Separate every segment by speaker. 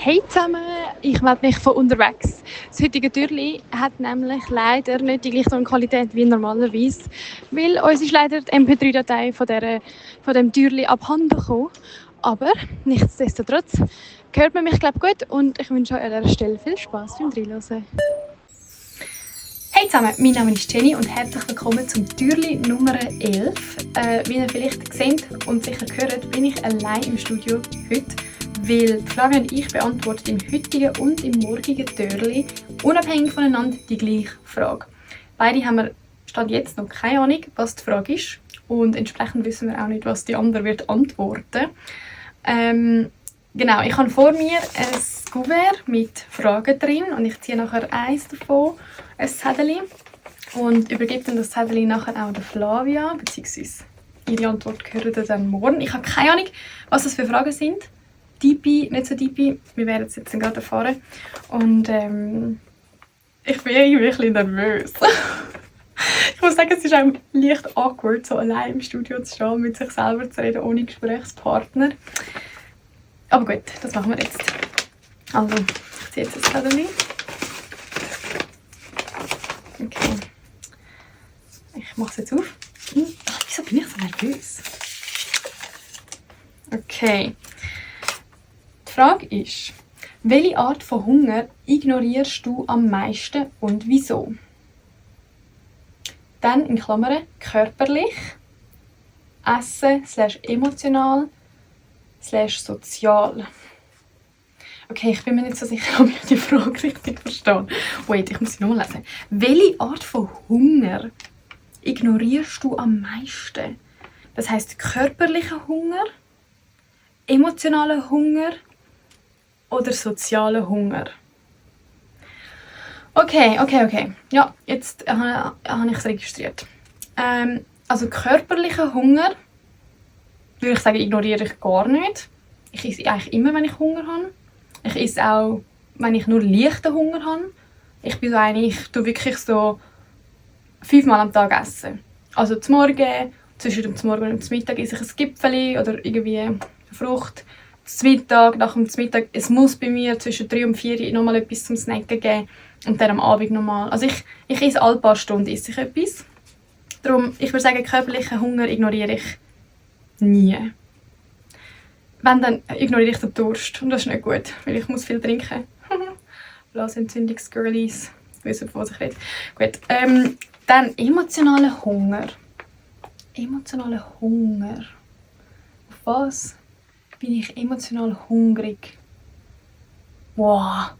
Speaker 1: Hey zusammen, ich melde mich von unterwegs. Das heutige Türli hat nämlich leider nicht die gleiche Qualität wie normalerweise, weil uns ist leider die MP3-Datei von dem Türli abhanden gekommen. Aber nichtsdestotrotz hört man mich, glaube ich, gut und ich wünsche euch an dieser Stelle viel Spass beim Reinhören. Hey zusammen, mein Name ist Jenny und herzlich willkommen zum Türli Nummer 11. Wie ihr vielleicht seht und sicher hört, bin ich allein im Studio heute, weil die Fragen, die ich beantworte im heutigen und im morgigen Türli, unabhängig voneinander die gleiche Frage. Beide haben wir Stand jetzt noch keine Ahnung, was die Frage ist und entsprechend wissen wir auch nicht, was die andere wird antworten. Genau, ich habe vor mir ein Kuvert mit Fragen drin und ich ziehe nachher eins davon, ein Zettel, und übergebe dann das Zettel nachher auch der Flavia, beziehungsweise ihre Antwort hört ihr dann morgen. Ich habe keine Ahnung, was das für Fragen sind. Deepy, nicht so deepy, wir werden es jetzt gerade erfahren. Und ich bin irgendwie ein bisschen nervös. Ich muss sagen, es ist auch leicht awkward, so allein im Studio zu stehen, mit sich selber zu reden, ohne Gesprächspartner. Aber gut, das machen wir jetzt. Also, ich ziehe jetzt das Zettel. Okay. Ich mache es jetzt auf. Wieso bin ich so nervös? Okay. Die Frage ist, welche Art von Hunger ignorierst du am meisten und wieso? Dann in Klammern körperlich, Essen / emotional / sozial. Okay, ich bin mir nicht so sicher, ob ich die Frage richtig verstehe. Wait, ich muss sie nochmal lesen. Welche Art von Hunger ignorierst du am meisten? Das heisst körperlicher Hunger, emotionaler Hunger oder sozialer Hunger? Okay. Ja, jetzt habe ich es registriert. Also körperlicher Hunger, würde ich sagen, ignoriere ich gar nicht. Ich esse eigentlich immer, wenn ich Hunger habe. Ich esse auch, wenn ich nur leichten Hunger habe. Ich bin so eine, ich tue wirklich so 5-mal am Tag essen. Also zum Morgen, zwischen dem Morgen und dem Mittag esse ich ein Gipfeli oder irgendwie eine Frucht. Zum Mittag, nach dem Mittag, es muss bei mir zwischen 3 und 4 nochmal etwas zum Snacken geben. Und dann am Abend nochmal. Also ich esse alle paar Stunden esse ich etwas. Darum, ich würde sagen, körperlichen Hunger ignoriere ich nie. Wenn, dann ignoriere ich den Durst. Und das ist nicht gut, weil ich muss viel trinken. Blasentzündungsgirlies. Wissen, von was ich rede. Gut. Dann emotionaler Hunger. Emotionaler Hunger. Auf was bin ich emotional hungrig? Wow.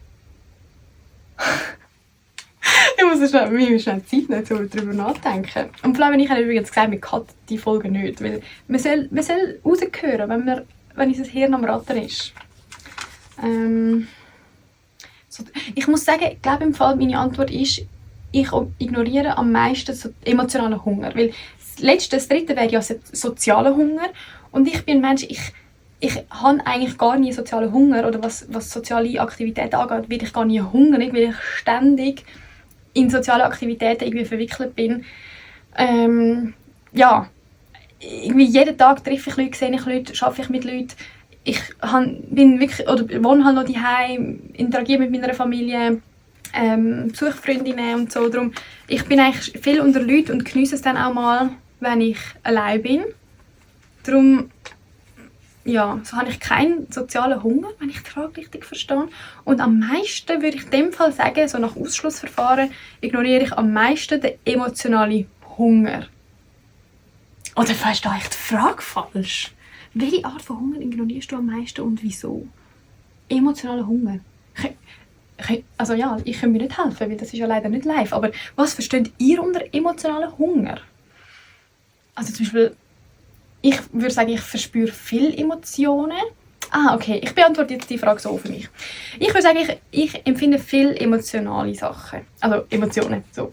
Speaker 1: Ich muss mir schnell Zeit nehmen, um darüber nachzudenken. Und Flavia und ich haben übrigens gesagt, wir cutten die Folge nicht. Weil man soll raushören, wenn unser Hirn am Rattern ist. Ich muss sagen, ich glaube im Fall, meine Antwort ist, ich ignoriere am meisten emotionalen Hunger. Weil das dritte wäre ja sozialer Hunger. Und ich bin ein Mensch, ich habe eigentlich gar nie sozialen Hunger. Oder was soziale Aktivitäten angeht, werde ich gar nie hungrig, weil ich ständig in soziale Aktivitäten irgendwie verwickelt bin. Ja, irgendwie jeden Tag treffe ich Leute, sehe ich Leute, arbeite ich mit Leuten. Ich bin wirklich, oder wohne halt noch daheim, interagiere mit meiner Familie, besuche Freundinnen und so. Darum, ich bin eigentlich viel unter Leuten und geniesse es dann auch mal, wenn ich allein bin. Darum, ja, so habe ich keinen sozialen Hunger, wenn ich die Frage richtig verstehe. Und am meisten würde ich in dem Fall sagen, so nach Ausschlussverfahren, ignoriere ich am meisten den emotionalen Hunger. Oder verstehe ich die Frage falsch? Welche Art von Hunger ignorierst du am meisten und wieso? Emotionaler Hunger. Also ja, ich kann mir nicht helfen, weil das ist ja leider nicht live. Aber was versteht ihr unter emotionaler Hunger? Also zum Beispiel, ich würde sagen, ich verspüre viele Emotionen. Okay, ich beantworte jetzt die Frage so für mich. Ich würde sagen, ich empfinde viele emotionale Sachen. Also Emotionen, so.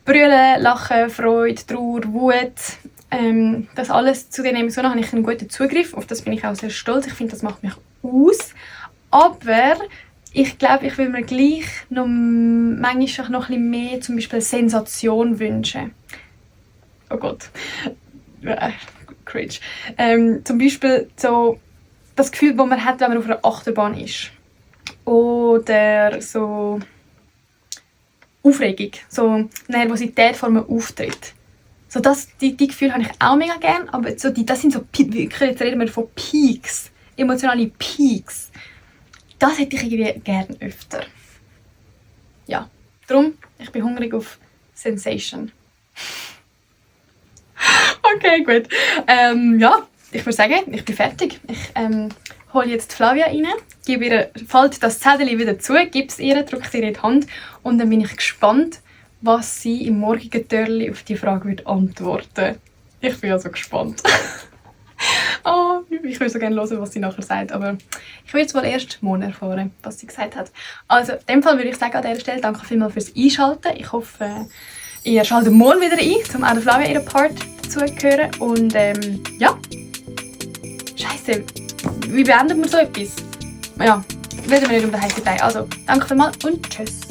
Speaker 1: Brüllen, Lachen, Freude, Trauer, Wut. Das alles, zu den Emotionen habe ich einen guten Zugriff. Auf das bin ich auch sehr stolz. Ich finde, das macht mich aus. Aber ich glaube, ich will mir gleich noch manchmal noch ein bisschen mehr zum Beispiel Sensation wünschen. Oh Gott. Cringe. Zum Beispiel so das Gefühl, das man hat, wenn man auf einer Achterbahn ist. oder so Aufregung, so Nervosität vor einem Auftritt. So die Gefühle habe ich auch mega gerne, aber so das sind so wirklich, jetzt reden wir von Peaks, emotionale Peaks. Das hätte ich irgendwie gerne öfter. Ja, darum, ich bin hungrig auf Sensation. Okay, gut. Ja, ich würde sagen, ich bin fertig. Ich hole jetzt Flavia rein, gebe ihr, falte das Zettel wieder zu, gebe es ihr, drücke sie ihr in die Hand und dann bin ich gespannt, was sie im morgigen Törli auf die Frage wird antworten. Ich bin also gespannt. Oh, ich würde so gerne hören, was sie nachher sagt, aber ich will jetzt wohl erst morgen erfahren, was sie gesagt hat. Also, in dem Fall würde ich sagen an dieser Stelle, danke vielmals fürs Einschalten. Ich hoffe, ihr schaltet morgen wieder ein, um auch Flavia ihren Part zuzuhören. Und ja, Scheiße, wie beendet man so etwas? Ja, reden wir nicht um den heißen Teil. Also, danke vielmals und tschüss.